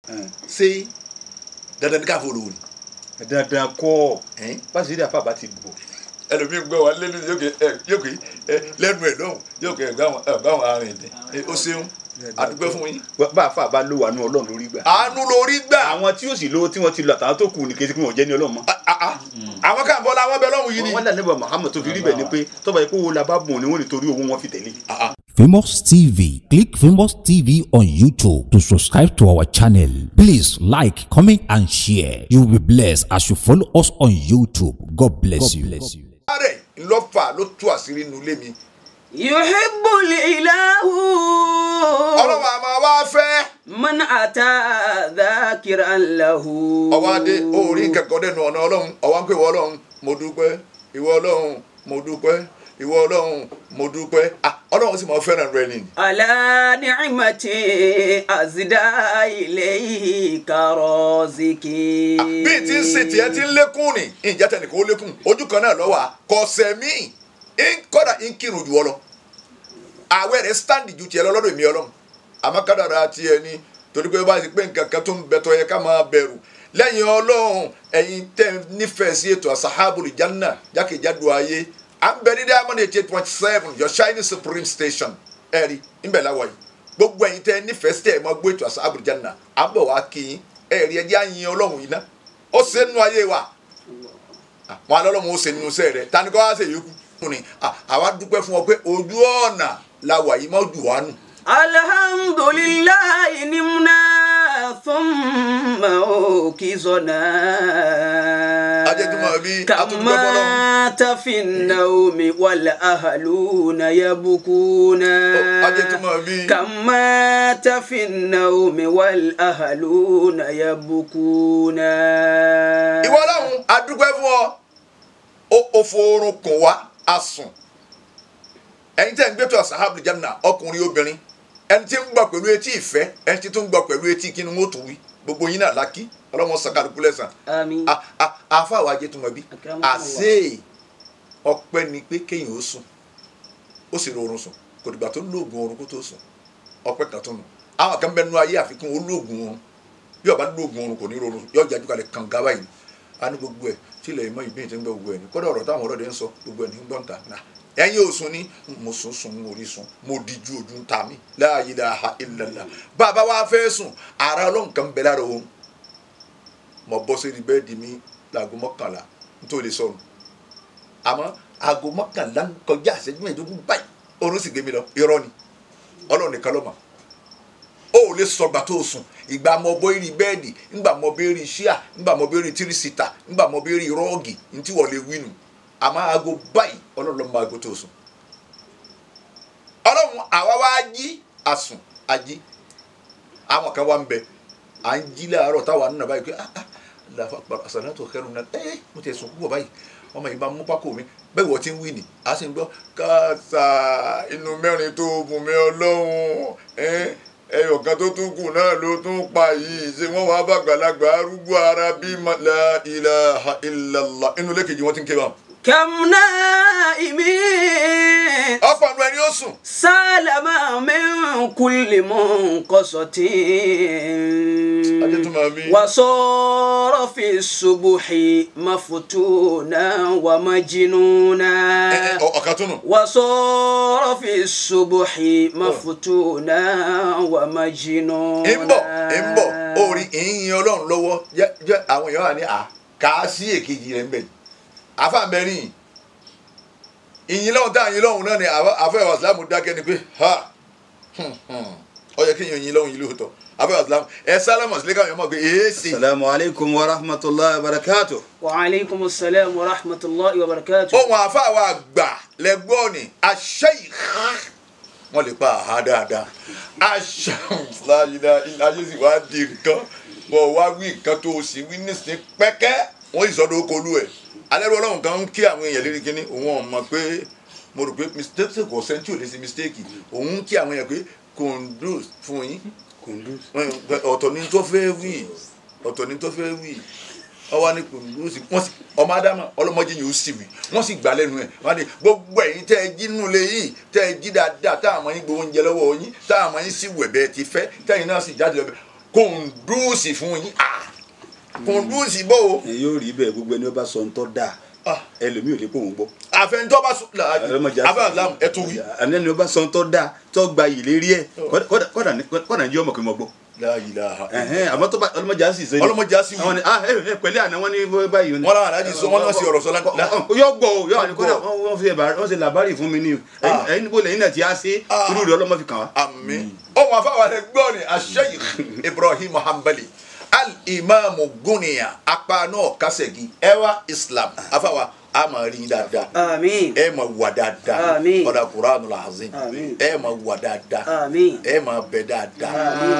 Ṣé dandan ní ká fò lówó ni. Dandan kọ́ báṣe rí àfa bá ti bò. Ẹlòmíín gbọ́ wa lẹ́nu yóò kè lẹ́nu ẹ̀ lọ́hùn yóò kè ẹ̀gbá wọn arìn dín ó ṣeun àdúgbò fún yín. Bá a fà bá lówó àánú Ọlọ́run lórí gbà. Àánú lórí gbà. Àwọn tí yóò sì lówó tí wọ́n ti lọ àtàwọn tó kù ní kété kí wọ́n jẹ́ ní Ọlọ́run mọ́. Àwọn kan bọ́ làwọn bẹ lọ́hùn yìí ni. Wọ́n dà níbà Muhammad tó fi rí bẹ́ẹ̀ ni pé tọ́ba yìí kó wo la bá bùn ni wọ́n ní torí owó wọn fi tẹ̀lé. Famous TV. Click Famous TV on YouTube to subscribe to our channel. Please like, comment, and share. You will be blessed as you follow us on YouTube. God bless you. Ààrẹ ńlọ́fà ló tú àṣírí inú ilé mi. Yuhibbul ilahu. Ọlọ́run àmọ́ wá fẹ́. Man ata dhakiran lahu. Ọwọ́ adé orí kẹ̀kọ́ dẹnu ọ̀nà Ọlọ́run ọwọ́ ń pè wọ́ Ọlọ́run mo dúpẹ́ ìwọ Ọlọ́run mo dúpẹ́ ìwọ Ọlọ́run mo dúpẹ́ Ọlọ́run sì máa fẹ́ràn rẹ ni. Ala ni'mati azida ilayhi karaziki. Bí ti ń ṣe tiẹ̀ ti ń lékún ni ìjà tẹnìkan ó lékún ojú kan náà lọ́wọ́ kọ̀ọ̀sẹ̀ míì kọ́dà ń kírun jù ọ lọ àwẹ̀ rẹ̀ stand ju tiẹ̀ lọ lọ́dọ̀ èmi Ọlọ́run àmọ́ kádàrá tiẹ̀ ni torí pé bá ti pé nǹkan kan tó ń bẹ tó yẹ ká máa bẹ̀rù lẹ́yìn Ọlọ́run ẹ̀yin tẹ́ nífẹ̀ẹ́ sí ètò Asahabul Jannah jákèjádò ayé à ń bẹ ní Diamond 88.7 your shining supreme station ẹ̀rí ńbẹ̀ láwọ̀ yìí gbogbo ẹ̀yin tẹ́ nífẹ̀ẹ́ sí ẹ̀ máa gbé ètò Asahabul Jannah à ń bọ̀ wá kí yín ẹ̀rí ẹ̀jẹ̀ á yin Ọlọ́run yìí ná ó ṣe nínú ayé wa wọn alọ́lọ́run ó ṣe nínú iṣẹ́ rẹ̀ tani kọ́ wá ṣe yòókù ni àwa dúpẹ́ fún ọ pé ojú ọ̀nà la wà yìí má jù wá nù. Alhamdulillahi nimna thumma ukizona. Ajẹ́tùmọ̀ bí atúndúpẹ́ fọlọ́run. Kama tafi naumi wal ahluna yabukuna. Ajẹ́tùmọ̀ bí. Kama tafi naumi wal ahluna yabukuna. Ìwọ Ọlọ́run a dúpẹ́ fún ọ o forun kùn wá a sùn. Ẹ̀yin tẹ́ ń gbé tó Asahabul Jannah ọkùnrin obìnrin ẹni tí ń gbọ́ pẹ̀lú etí ìfẹ́ ẹni tí tó ń gbọ́ pẹ̀lú etí kí ni wọ́n tó wí gbogbo yín náà lákì Ọlọ́run sàkàlùkù lẹ́sàn. Àmín. Àfàwọ̀ ajé tó mọ̀ bí àṣé ọpẹ́ ni pé kéèyàn ó sùn ó sì rọrùn sùn kò dìgbà tó lóògùn oorun kó tó sùn ọpẹ́ kan tó nù. Àwọn kan bẹ nú ayé àfikún ó lóògùn oorun bí ó bá lóògùn oorun kò ní rọrùn sùn yóò jájú kalẹ̀ kànga báyìí a ní gbogbo ẹ̀ tílẹ̀ ìmọ̀ ìbíyìn tí ń gbọ́ gbogbo ẹ̀ ní kọ́dọ̀ ọ̀rọ̀ táwọn ọlọ́dẹ ń sọ gbogbo ẹ̀ ní gbọ́ǹta náà ẹ̀yin ò sùn ní mo sùn sùn mo rí sùn mo díjú ojú ń ta mi la ilaha illallah bàbá wa fẹ́ sùn ara Ọlọ́run kan bẹ lára òun mo bọ́ sí bẹ́ẹ̀dì mi láago 11 nítorí lè sọ̀rọ̀ àmọ́ aago 11 ń kọjá àṣẹjú mẹ́ẹ̀ẹ́dógún báyìí oorun sì gbé mi lọ irọ́ ni Ọlọ́run nìkan ló mọ̀ o ò lè sọgbà tó sùn ìgbà mọ bóyìrì bẹ́ẹ̀dì ńgbà mọ bóyìrì ṣíà ńgbà mọ bóyìrì tírísítà ńgbà mọ bóyìrì rọ́ọ̀gì ntí wọ́n lè wí nù àmọ́ aago báyìí Ọlọ́run ló mọ aago tó sùn. Ọlọ́run àwa wá jí àsùn àjí àwọn kan wá ń bẹ à ń jí láàárọ̀ táwa nínú báyìí pé ah ah àsàlátù khairun náà ẹ mo ti sùn púpọ̀ báyìí ọmọ yìí máa mú pákó mi bẹ́ẹ̀ wọ́n ti ń wí ni a sì ń gbọ́ káàsà inú mẹ́rin tó bùn mí Ọlọ́run ẹyọ kan tó tún kù náà ló tún pa yìí ṣé wọ́n wàá bàgbàlagbà arúgbó ara bí la ilaha illallah inú ilé kejì wọ́n ti ń ké wọn. Kam naimin. Ọ̀pọ̀ ọ̀nà ẹni ó sùn. Salama min kulli munqasatin. Ajẹ́tùmọ̀ mi. Wa sara fi subuhi maftuna wa majnuna. Ọ̀kan tún nù. Wa sara fi subuhi maftuna wa majnuna. Ń bọ̀ orí ìyìn Ọlọ́run lọ́wọ́ jẹ́ àwọn èèyàn wà ní à kà á sí èkejì rẹ̀ ń bẹ̀. Afa mẹ́rin ìyìn lọ́hùn tá ìyìn lọ́hùn náà ni àfẹ́ ìwà ìsìlámù dákẹ́ ni pé ha ó yẹ kí ìyìn lọ́hùn yìí lóòótọ́ àfẹ́ ìwà ìsìlámù ẹ sálámù sílẹ̀ káwọn èèyàn mọ̀ pé èé ṣe. Assalamu alaikum wa rahmatulahi wa barakatuh. Wa alaikum assalam wa rahmatulahi wa barakatuh. Ohun àfa wa àgbà lẹ́gbọ́n ni Asheikh wọ́n lè pa àhá dáadáa àṣà ayé sì wá di nǹkan bọ̀ wá wí nǹkan tó o sì wí nísìnyí pẹ́kẹ́ wọ́n sì sọ́dọ̀ okòólú ẹ̀ alẹ́rú Ọlọ́run kan ń kí àwọn èèyàn lérí kínní òun ò mọ̀ pé mo rò pé mistake kò sẹ́ńtì ò lè ṣe mistake òun ń kí àwọn èèyàn pé kundus fún yín ọ̀tọ̀ ni tó fẹ́ wí ọ̀tọ̀ ni tó fẹ́ wí ọwọ́ ni kundus wọ́n sì ọmọ ádámà ọlọ́mọdé yìí ó sì wí wọ́n sì gbà lẹ́nu ẹ̀ wọ́n ní gbogbo ẹ̀yin tẹ́ ẹ jí nínú ilé yìí tẹ́ ẹ jí dáadáa tá àmọ́ yín gbowó oúnjẹ lọ́wọ́ yín tá àmọ́ yín sì wẹ̀ bẹ́ẹ̀ ti fẹ́ tẹ́yìn náà sì jáde lọ́bẹ̀ kùndùsì fún yín kùndùsì bò ó. Yóò rí bẹ́ẹ̀ gbogbo ẹni ó bá sọ ń tọ́ da ẹlòmíì ò lè kó òun gbọ́. Àfẹnjọ́ bá sọ àfẹnjọ́ ẹ tún wí. Àmì ẹni ó bá sọ ń tọ́ da tó gba ìlérí ẹ̀ kọ́dà ń jẹ́ ọmọ kí n mọ̀ gbọ́. Àmọ́ tó bá ọlọ́mọdé á sì sẹ́yìn. Ọlọ́mọdé á sì wí. Àwọn ni pẹ̀lẹ́ àná wọ́n ní báyìí. Wọ́n làwọn aláàjì sọ wọ́n náà sì ọ̀rọ̀ sọ lá. Yọ gbọ́ o yọ àní kódà wọ́n ṣe làbárì fún mi ní o ẹ̀yin níbo lẹ́yìn náà ti á sí irú rẹ̀ ọlọ́mọ fi kàn wá. Àmín. Ohun àfáwà rẹ̀ gbọ́ ni Sheikh Ibrahim Hanbali al-Imamu Guniya apá náà kásẹ̀gì ẹwà Islam àfáwà a máa rí yín dáadáa. Àmín. Ẹ máa wà dáadáa. Àmín. Ọ̀dà Qur'anul Azim. Àmín. Ẹ máa wà dáadáa. Àmín. Ẹ máa bẹ dáadáa.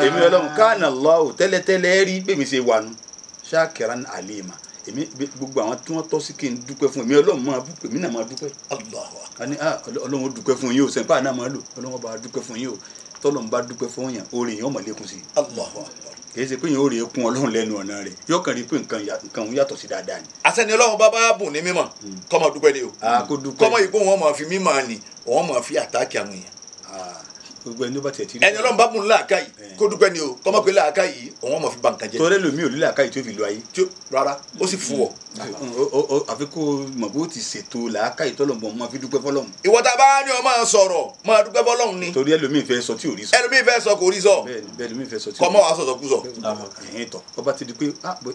Èmi Ọlọ́run kana Allahu tẹ́lẹ̀tẹ́lẹ̀ rí bẹ́ẹ̀ mi ṣe wà nù shakiran alima èmi gbogbo àwọn tí wọ́n tọ́ sí kí n dúpẹ́ fún èmi Ọlọ́run máa dúpẹ́ èmi náà máa dúpẹ́. Allahu akbar. A ní Ọlọ́run ó dúpẹ́ fún yín o sẹ́ńpá náà máa lò Ọlọ́run bá dúpẹ́ fún yín o tọ́lọ́run bá dúpẹ́ fún yàn oore yẹn ó máa lékún sí i. Allahu akbar. Kì í ṣe pé yẹn ó rèé kún Ọlọ́run lẹ́nu ọ̀nà rẹ̀ yóò kàn rí pé nǹkan òun yàtọ̀ sí dáadáa ni. Àṣẹni Ọlọ́run bá bá bùn ní mímọ̀ kó máa dúpẹ́ ni o. Kó dúpẹ́. Kọ́mọ yìí kó wọn máa fi mímọ̀ ni wọn máa fi àtàkì àwọn èèyàn. Gbogbo ẹni bá tiẹ̀ ti rí. Ẹni Ọlọ́run bá bùn láàká yìí kó dúpẹ́ ni o kọ́mọ pé láàká yìí òun máa fi ba nǹkan jẹ́. Torí ẹlòmíì ò ní làákàyè tó fi lo ayé. Rárá ó sì fún ọ. Àfi kó mọ̀ bó ti ṣètò làákàyè tọ́lọ̀mọ̀ máa fi dúpẹ́ fọlọ́run. Ìwọ tá a bá ní o máa sọ̀rọ̀ máa dúpẹ́ fọlọ́run ni. Torí ẹlòmíì fẹ́ sọ tí ò rí sọ. Ẹlòmíì fẹ́ sọ kò rí sọ. Bẹ́ẹ̀ni ẹlòmíì fẹ́ sọ tí ò rí sọ. Kọ́mọ wàá sọ̀sọ̀ kú sọ. Ẹ̀hìn tọ̀ ọba ti di pé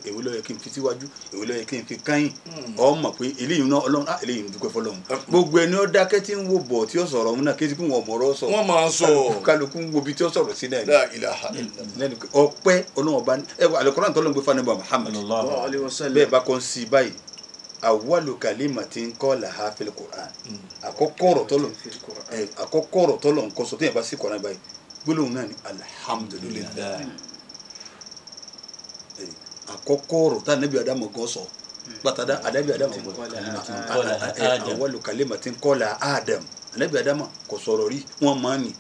èwo ló yẹ kí n fi síwájú èwo ló yẹ kí n fi káyìn ọ mọ̀ pé eléyìí náà Ọlọ́run eléyìí ń dúpẹ́ fọlọ́run. Gbogbo ẹni ó dákẹ́ tí ń wo bọ̀ tí ó sọ̀rọ̀ òun náà kí wọ́n mọ̀ọ́rọ́ sọ. Wọ́n máa sọ. Kálukú ń wo ibi tí ó sọ̀rọ̀ sí náà. La ilaha illallah. Ọpẹ́ Ọlọ́run ọba ẹ wà Al-Qur'an tọ́lọ́ ń gbé fún Ànábì Muhammad. Bẹ́ẹ̀ bá kọ́ ń sí báyìí awwalu kalimatin qalaha fil Qur'an àkọ́kọ́ ọ̀rọ̀ tọ́lọ̀ ń kọ́ sọ téèyàn bá sí Qur'an báyìí gbólóhùn náà ni alhamdulillah. Àkọ́kọ́ ọ̀rọ̀ tá Ànábì Ádámù gan sọ gbàtàdá Ànábì Ádámù awwalu kalimatin qalaha Adam Ànábì Ádámù kò sọ̀rọ̀ rí wọ́n máa ń ní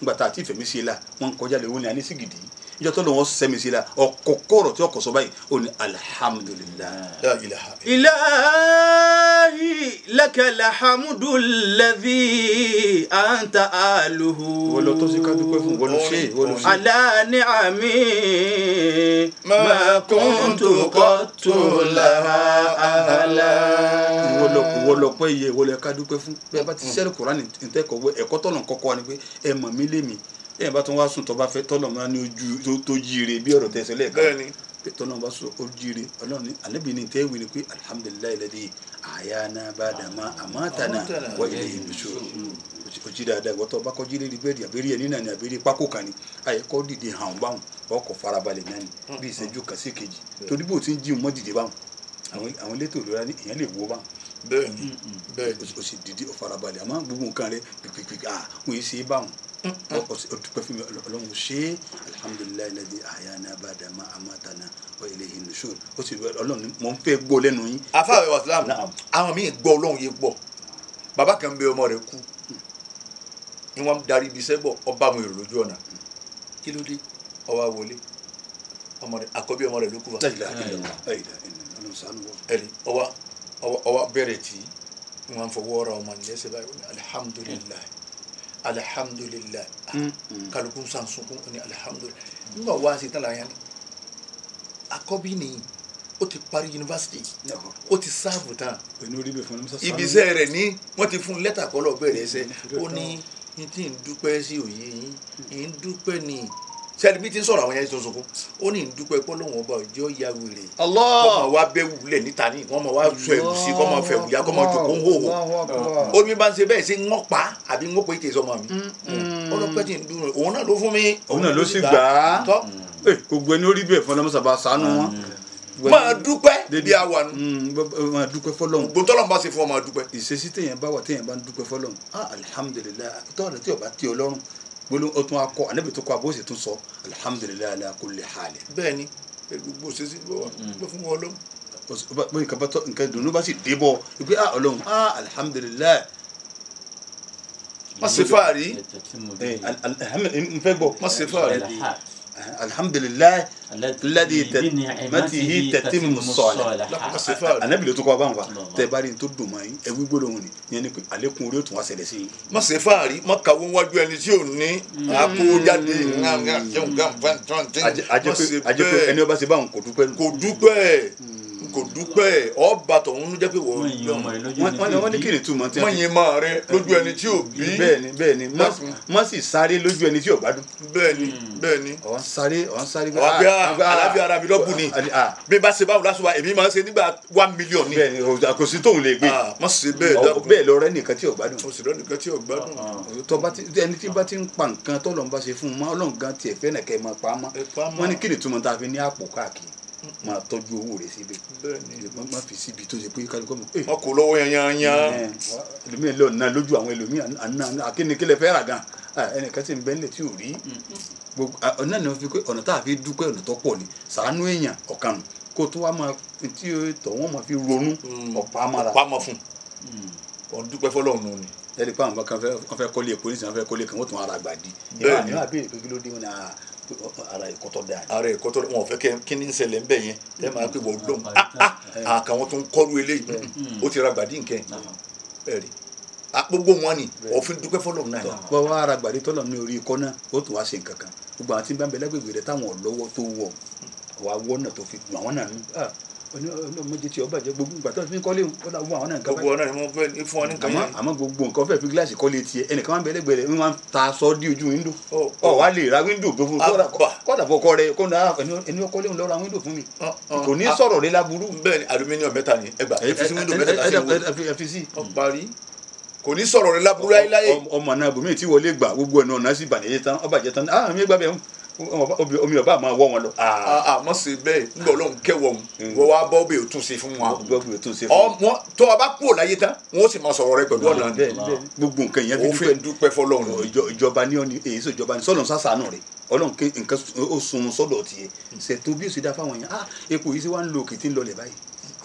gbàtà àti ìfẹ̀mí sí la wọ́n kọjá lè wọ́n ní anísìgìdì ìjọ tó lọ́wọ́ sẹ́mi sí la ọ̀kọ̀kọ̀rọ̀ tí ọkọ̀ sọ báyìí ó ní alhamdulillah. La ilaha Ilahi lakal hamdu alladhi anta aluhu. Wọ́n lọ tó sí ká dúpẹ́ fún wọ́n lọ ṣe wọ́n lọ ṣe. Ala ni'ami ma kuntu qattu laha ahla. Wọ́n lọ pẹ́ iye wọ́n lọ ká dúpẹ́ fún bẹ́ẹ̀ bá ti sẹ́rù Kùránì ntẹ́kọ̀ọ́ ẹ̀kọ́ tọ̀nà kọ́kọ́ wa ni pé ẹ mọ̀ mí lé mi ẹ bá tún wá sùn tó bá fẹ́ tọ́lọ̀ máa ní ojú tó jíire bí ọ̀rọ̀ tẹ̀sẹ̀ lẹ́ẹ̀kan tọ́lọ̀ bá sùn ó jíire Ọlọ́run ní àlébi ní tẹ́ wí ni pé alhamdulillahi alladhi ahyana ba'dama amatana wa ilayhi nushur. Ó jí dáadáa ìwọ́n tó bá kọ́ jí lérí bẹ́ẹ̀dì àbẹ́rí ẹ̀ nínà ni àbẹ́rí pákó kan ni àyẹ̀kọ́ dìde hàn báwọn ọkọ̀ farabalẹ̀ náà ni bí ìṣẹ́jú kan sí kejì torí bó ti ń jí wọn dìde báwọn àwọn elétò ìlera ní èèyàn lè wo báwọn. Bẹ́ẹ̀ni bẹ́ẹ̀ni o sì dìde ó farabalẹ̀ àmọ́ gbogbo nǹkan rẹ pìpìpì wọ́n yìí ṣe é báwọn o dúpẹ́ fún mi Ọlọ́run ṣe é alhamdulillahi alladhi ahyana ba'dama amatana wa ilayhi nushur ó sì Ọlọ́run mò ń fẹ́ gbọ́ lẹ́nu yín. Afáwẹ̀ wàsílám àwọn míì gbọ́ Ọlọ́run yìí pọ̀ bàbá kan bẹ ọmọ rẹ̀ kú ni wọ́n darí ibi iṣẹ́ bọ̀ ọba àwọn èrò lójú ọ̀nà kí ló dé ó wá wọlé ọmọ rẹ̀ àkọ́bí ọmọ rẹ̀ ló kú wa. Ẹ̀rí ọwọ́ bẹ̀rẹ̀ tí wọ́n fọwọ́ ra ọmọ nílẹ̀ báyìí alihamudulilayi alihamudulilayi kálukú sansunkun ní alihamudulilayi nígbà wá sí tán láyé ni àkọ́bí ni ó ti parí yunifásitì ó ti sáàbù tán ibi iṣẹ́ rẹ̀ ní wọ́n ti fún lẹ́tà kọ́ lọ bẹ̀rẹ̀ ẹsẹ̀ ó ní ní tí ń dúpẹ́ sí òye yín ń dúpẹ́ ní sẹ́ni bí ti ń sọ̀rọ̀ àwọn yẹn tó sunkún ó ní ìdúpẹ́ pé Ọlọ́run ọba òjò ya wèrè kọ́ máa wá bẹ́ wulẹ̀ níta ní kọ́ máa wá sọ ẹ̀wù sí kọ́ máa fẹ̀wù ya kọ́ máa jòkó ń hòhò ó ní bá ń ṣe bẹ́ẹ̀ ṣe ń wọ́n pa àbí ń wọ́n pé tèso ọmọ mi ọlọ́pẹ́ tí ń dùn òun náà ló fún mi. Òun náà ló sì gbà á gbogbo ẹni ó rí bẹ́ẹ̀ fún ọlọ́mọsàbà ṣàánú wọn. Máa dúpẹ́ bí a wà nù. Máa dúpẹ́ fọlọ́run. Gbogbo tọ́lọ́run bá ṣe fún ọ máa dúpẹ́. Ìṣesí téèyàn bá wà téèyàn bá ń dúpẹ́ fọlọ́run alhamdulilayi tọ́lá tí ó bá tẹ́ Ọlọ́run gbólóhùn ó tún akọ ànábì tó kọ àbóṣe tún sọ alhamdulilayi ala kulli hali. Bẹ́ẹ̀ni gbogbo òṣèṣì gbọ́ fún wọn lọ́wọ́. Nǹkan ìdùnnú bá sì dé bọ̀ pé Ọlọ́run alhamdulilayi. Má ṣe fàárí. N fẹ́ gbọ́. Má ṣe fàárí. Alhamdulilayi alladhi bi ni'matihi tatimmu s-salihat. Ànábì ló tún kọ́ wa báwọn fa tẹ bá rí n tó dùn mọ́ yín ẹ wí gbólóhùn ni yẹn ni pé àlékún orí ó tún wá ṣẹlẹ̀ sí yín. Má ṣe fáàrí, má kàwé wájú ẹni tí ò ní àkójáde. Àjẹpé ẹni ọba ṣe báwọn kò dúpẹ́. Kò dúpẹ́, kò dúpẹ́ ọba tọ̀hún ló jẹ́ pé wọ́n wọ́n ní kí ni túmọ̀ tí wọ́n yin máa rẹ lójú ẹni tí ò bí. Bẹ́ẹ̀ni bẹ́ẹ̀ni, má sì sáré lójú ẹni tí ò gbádùn. Bẹ́ẹ̀ni bẹ́ẹ̀ni. Ọ̀ ń sáré ọ̀ ń sáré. Ọ̀bẹ àlàáfíà ara mi lọ́bù ni bí bá ṣe báwo lásán wa èmi máa ń ṣe nígbà 1 million ni. Bẹ́ẹ̀ni kò sí tóun lè gbé. Má ṣe bẹ́ẹ̀ dákun. Bẹ́ẹ̀ lọ rẹ nìkan tí ò gbádùn. O sì rẹ nìkan tí ò gbádùn. Tọba ẹni tí bá ti ń pa nǹkan tọ́lọ́ ń bá ṣe fún un mọ́ Ọlọ́run gan tiẹ̀ fẹ́ nàkẹ́ máa pa á mọ́. Wọ́n ní kí ni túmọ̀ tá a fi ní àpò káàkiri máa tọ́jú owó rẹ̀ síbẹ̀ má fi síbi tó ṣe pé kálukọ́ mọ̀. Wọn kò lọ́wọ́ yanyanyan. Ẹlòmíì lọ ná lójú àwọn ẹlòmíì akínikílẹ̀ fẹ́ rà gan ẹnìkan sì ń bẹ́ nílẹ̀ tí ò rí ọ̀nà ni wọ́n fi pé ọ̀nà tá a fi dúpẹ́ ọ̀nà tó pọ̀ ni ṣàánú èèyàn ọ̀kan kó tó wá máa tí tọ̀ wọ́n máa fi ronú ọ̀pá mára. Ọ̀pá máa fún un ọ̀n dúpẹ́ fọlọ́run ni. Ẹ̀rí pé àwọn kan fẹ́ kọ́lé epo nísìnyí wọ́n fẹ́ kọ́lé kan wọ́n tún ara gbàdí. Bẹ́ẹ̀ni wọ́n á béèrè pé kí ló dé wọn ni ara ẹ̀kọ́ tó dáa. Ara ẹ̀kọ́ tó wọn ò fẹ́ kí ní ṣẹlẹ̀ ńbẹ̀ yẹn ẹ máa pé wọ́n lọ́mù àkàwọn tó ń kọ́rú eléyìí ó ti ra gbàdí nǹkan ẹ̀ rí gbogbo wọn ni òfin dúpẹ́ fọlọ́run náà. Bọ́ wá ara gbàdí tọ́lọ̀ ní orí ikọ́ náà ó tún wá ṣe nǹkan kan gbogbo àwọn tí ń bá ń bẹ lágbègbè rẹ táwọn lọ́wọ́ tó wọ̀ wá wọ́nà tó fi àwọn náà ọlọmọdé tí ọba jẹ gbogbo ìgbà tó fi ń kọ́lé wọn àwọn náà nǹkan gbogbo ọ̀nà ni wọ́n fẹ́ fún ọ ní nǹkan yẹn. Àmọ́ gbogbo nǹkan fẹ́ fi gíláàsì kọ́lé tiẹ̀ ẹnìkan máa ń bẹ lẹ́gbẹ̀ẹ́ rẹ̀ wọ́n máa ń ta aṣọ dí ojú wíńdò ọ wá lè ra wíńdò gbé fún kọ́dà fọkọ rẹ kọ́dà ẹni ọkọ́lé ń lọ ra wíńdò fún mi kò ní sọ̀rọ̀ rẹ láburú. Bẹ́ẹ̀ni aluminium mẹ́ta ni ẹgbà ẹ fi sí wíńdò mẹ́ta sí wo kò ní sọ̀rọ̀ rẹ láburú láyé. Ọmọ náà bùnmí tí wọlé gbà gbogbo ẹnu ọ̀nà sì bàjẹ́ tán ọbàjẹ́ tán ah mi gbà bẹ́ẹ̀ omi ọba máa wọ wọn lọ. Àmọ́ ṣe bẹ́ẹ̀ nígbà Ọlọ́run kẹwọ́ òun wọ́n wá bọ́ bẹ́ẹ̀ tún ṣe fún wa. Wọn tó o bá kúrò láyé tán wọn ó sì máa sọ̀rọ̀ rẹ pẹ̀lú ọ̀nà. Gbogbo nǹkan yẹn fi dúpẹ́ fọlọ́run. Ìjọba ní ọ̀nì èyí sọ ìjọba ní sọ́lọ́n sàṣàánú rẹ̀ Ọlọ́run ké nǹkan ó sun sọ́dọ̀ tiẹ̀ ṣètò bí ó ṣe dá fáwọn yẹn ah epo yìí ṣe wá ń lo òkè tí ń lọlẹ̀ báyìí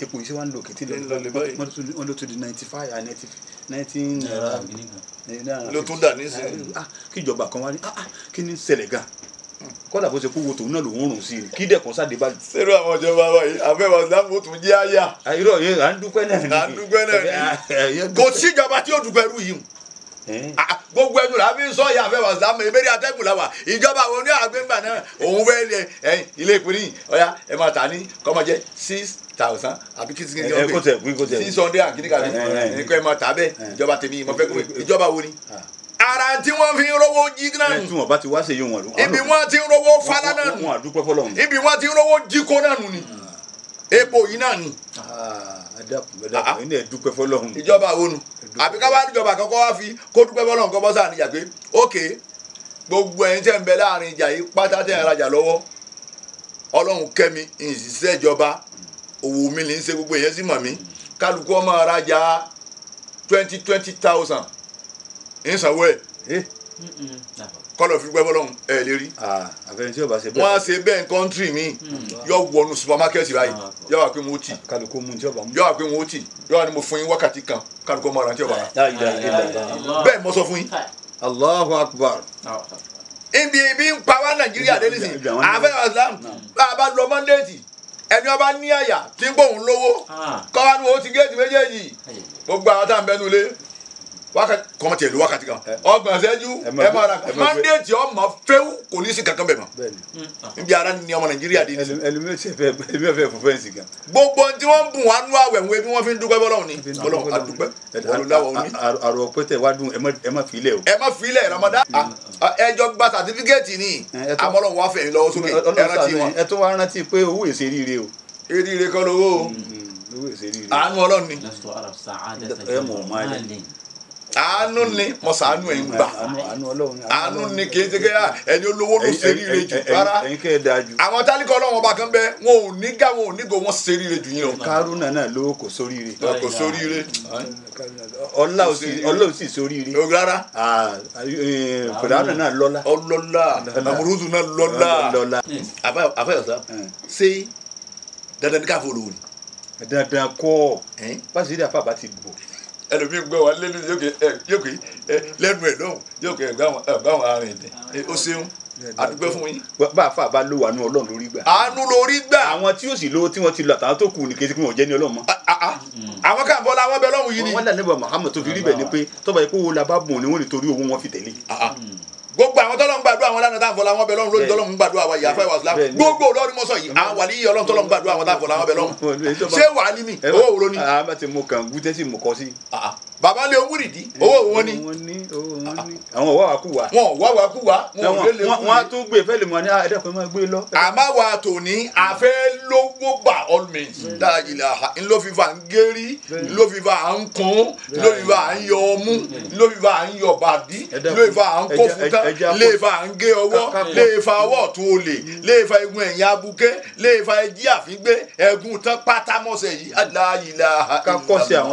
epo yìí ṣe wá ń lo òkè tí ń lọlẹ̀ báyìí wọ́n ló tún di 95 and 19 naira ló tún dà nísìnyí. Kíjọba kan wá ní kí ni ṣẹlẹ̀ gan kọ́dà bó ṣe kó wo tòun náà lòún rùn sí i kí dẹ̀kun sáde bá. Sẹ́rù àwọn ìjọba wa yìí àfẹ́wà sáfù tún jẹ́ àyà. Irọ́ yẹn à ń dúpẹ́ náà ni. À ń dúpẹ́ náà ni kò síjọba tí yóò dúpẹ́ rú yìí gbogbo ẹnu la fi ń sọ ìyá àfẹ́wà sáfù ebèrè atẹ́gùn la wà ìjọba àwọn oní àgbẹ̀ngbà náà òun fẹ́ lẹ ẹ̀yìn ilé ìpínlẹ̀ ọ̀yà ẹ̀ máa tà ní kọ́mọ jẹ́ 6,000 àbí kí kí kí 600 and kìnnìkan kọ́ ẹ̀ máa tà bẹ́ẹ̀ ìjọba tèmi mo fẹ́ kó ìjọba wo ni ara tí wọ́n fi ń rówó jí náà nù. Tí wọ́n bá ti wá ṣe yóò wọ́n lò. Ibi wọ́n ti ń rówó falá náà nù. Wọ́n àdúpẹ́ fọlọ́run. Ibi wọ́n ti ń rówó jíkó náà nù ni. Epo yìí náà nù. Ẹ dákun ẹ dúpẹ́ fọlọ́run. Ìjọba wo nu àbí ká bá níjọba kan kọ́ wá fi kó dúpẹ́ fọlọ́run kọ́ bọ́ sáà níjà pé ókè gbogbo ẹ̀yin tẹ́ ń bẹ láàrin ìjà yìí pátá tẹ́ ń rajà lọ́wọ́ Ọlọ́run kẹ́mi ìṣiṣẹ́ ìjọba òwò mi ní í ṣe gbogbo èèyàn sì mọ̀ mí kálukú ọmọ rajà 20,000 ìsanwó ẹ kọlọ fi gbẹ bọlọhún ẹ lè rí. Wọ́n á ṣe bẹ́ẹ̀ kọ́ńtírì mi yọ wọnú supamakẹ́ẹ̀tì báyìí yọ wà pé mo tì yọ wà pé mo tì yọ wà ní mo fún yín wákàtí kan kálukú ọmọ ara tí ọba bẹ́ẹ̀ mo sọ fún yín. Allahu Akbar. Ibi ibi ń pa wá Nàìjíríà dé nísìnyí àfẹ́ islam bá a bá lọ mọ́ndéètì ẹni ọba ní àyà tí ń gbóhùn lówó kọ́ wa ní o ti géètì méjèèjì gbogbo àwọn tá à ń bẹnu lé wákàtí kọ́mọ tiẹ̀ ló wákàtí kan ọgbọ̀n ṣẹ́jú ẹ máa ra mandate ọmọ fẹ́wù kò ní sí kankan bẹ̀ mọ́ níbi ara ni ọmọ Nàìjíríà dé ní. Ẹlòmíì fẹ́ fún fẹ́ǹsì gan. Gbogbo tí wọ́n ń bùn wá nú àwẹ̀ wọn ebi wọ́n fi ń dúpẹ́ bọ́lọ́hún ni bọ́lọ́hún adúpẹ́ olùdáwọ̀ ní. Àrò ọpẹ́ tẹ wá dùn ẹ má filẹ̀ o. Ẹ má filẹ̀ Ramadan ẹjọ́ gba sàtífíkẹ́ẹ̀tì ni àmọ́ wá fẹ̀yìn lọ́wọ́ sókè ẹ rántí wọn. Ẹ tó wá rántí pé owó èsè ríire o. Eríire kọ́ lówó o. Àánú Ọlọ́run ni. Àánú ni mo ṣàánú ẹ̀ ń gbà àánú ni kì í ṣe kéya ẹni olówó ló ṣe ríire jù rárá àwọn tálíkà Ọlọ́run ọba kan bẹ wọn ò ní gá wọn ò ní go wọn ṣe ríire jù yín lọ. Kárúnà náà lówó kò sóríire. Kò sóríire. Ọlá ò sì sóríire. Rárá. Fìràwọ̀nà náà lọ́lá. Ọlọ́lá Nàmúrúdù náà lọ́lá. Àfẹ́yọ̀sá ṣé dandan ní káfọ́ olówó ni. Dandan kọ́ bá ṣe rí àfàbà ti bò. Ẹlòmíín gbọ́ wa lẹ́nu yóò kè lẹ́nu ẹ̀ lọ́hùn yóò kè ẹ̀gbá àwọn arìn dẹ̀ ó ṣeun Àdúpẹ́ fún yín. Bá a fà bá ló wà ní Ọlọ́run lórí gbà. Àánú lórí gbà. Àwọn tí yóò sì lówó tí wọ́n ti lọ àtàwọn tó kù ní kí wọ́n jẹ́ ní Ọlọ́run mọ́. Àwọn kan bọ́lá wọn bẹ lọ́hùn yìí ni. Wọ́n dà níbà Muhammad tó fi rí bẹ́ẹ̀ ni pé tọ́ba yìí kó wo la bá bùn ni wọ́n lè torí owó wọn fi tẹ̀lé. Gbogbo àwọn tọ́lọ́ ń gbàdúrà wọn lánàá táwọn fọlá wọn bẹ lọ́hùn lónìí tọ́lọ́ ń gbàdúrà wa ìyá fáwọn islam gbogbo olórí mọ́sọ̀ yìí àwọn wàlí yìí Ọlọ́run tọ́lọ́ ń gbàdúrà wọn táwọn fọlá wọn bẹ lọ́hùn. Ṣé wàhálì mi owó wo ló ní. Àbá ti mú kàn gúdẹ́ sí mú kọ́ sí. Bàbá lé owó rìdí owó wọn ni. Àwọn wà wá kú wa. Wọn wá wá kú wa. Wọn ò lè wọn á tún gbé fẹ́lẹ̀ mọ́ ní ẹ̀dẹ́kun máa gbé lọ. Àmọ́ wa tòní àfẹ́ lówó by all means. Dáìlà ńlọ́fífà ń gérí, ńlọ́fífà ń kún, ńlọ́fífà ń yọ ọmú, ńlọ́fífà ń yọ bàdí, ńlọ́fífà ń kó fúntán, léèfà ń gé ọwọ́, léèfà ọwọ́ ọ̀tún olè, léèfà egun ẹ̀yìn abuké, léèfà ẹjí àfígbé, ẹ̀gún tán pátámọ́sẹ̀ yìí. Aláìlà Ká kọ́ sí àwọn.